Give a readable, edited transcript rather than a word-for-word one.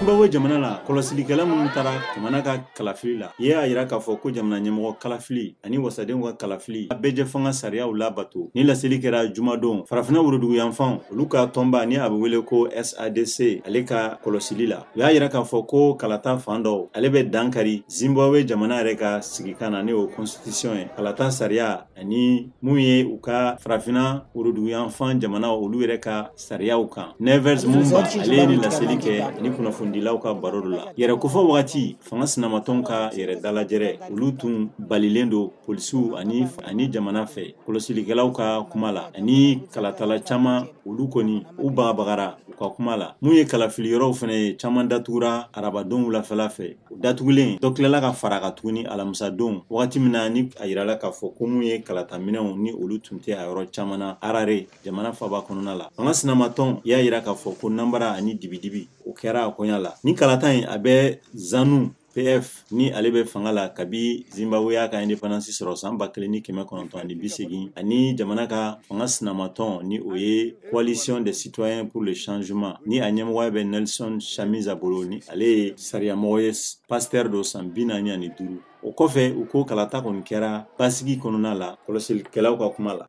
Zimbabwe jamana la, kɔlɔsilikɛla minnu taara jamana ka kalafili la, i y'a jira k'a fɔ ko jamana ɲɛmɔgɔ kalafili ani wasadenw ka kalafili a bɛɛ jɛ fanga sariyaw labato. Ni laseli kɛra jumadon, farafinna woroduguyanfan olu ka tɔnba ni a bɛ wele ko SADC, ale ka kɔlɔsili la, u y'a jira k'a fɔ ko kalata fan dɔw ale bɛ dankari Zimbabwe jamana yɛrɛ ka sigikan na, ni o constitution ye, kalata sariya ani mun ye u ka farafinna woroduguyanfan jamana olu yɛrɛ ka sariyaw kan. Nevers Mumba, ale ye nin laseli kɛ ni kunnafonidilaw ka baro dɔ la. Yɛrɛ kofɔ wagati, fanga sinamatɔnw ka yɛrɛ dalajɛrɛ olu tun balilen don polisiw ani jamana fɛ, kɔlɔsilikɛlaw ka kuma la, ani kalatala caman olu kɔni u bagabagara u ka kuma la. Mun ye kalafili yɔrɔw fana ye, caman datugura arabadon wulafɛla fɛ. O datugulen dɔ tilala ka fara ka tuguni alamisadon, wagati min na ni a yirala k'a fɔ ko mun ye kalataminɛnw ni olu tun tɛ a yɔrɔ caman na Harare jamana faba kɔnɔna la. Fanga sinamatɔn y'a yira k'a fɔ ko nanbara ani dibidibi o kɛra a koɲa la. Ni kalata in a bɛ ZANU PF ni ale bɛ fanga la kabi Zimbabwe y'a ka indépendance sɔrɔ san 1980, ani jamana ka fanga sinamatɔn ni o ye Coalition des citoyens pour le changement, ni a ɲɛmɔgɔya bɛ Nelson Chamisa bolo, ni ale ye sariyamɔgɔ ye, pasteur don, san 45. O kɔfɛ, u ko kalata kɔni kɛra basigi kɔnɔna la, kɔlɔsilikɛlaw ka kuma la.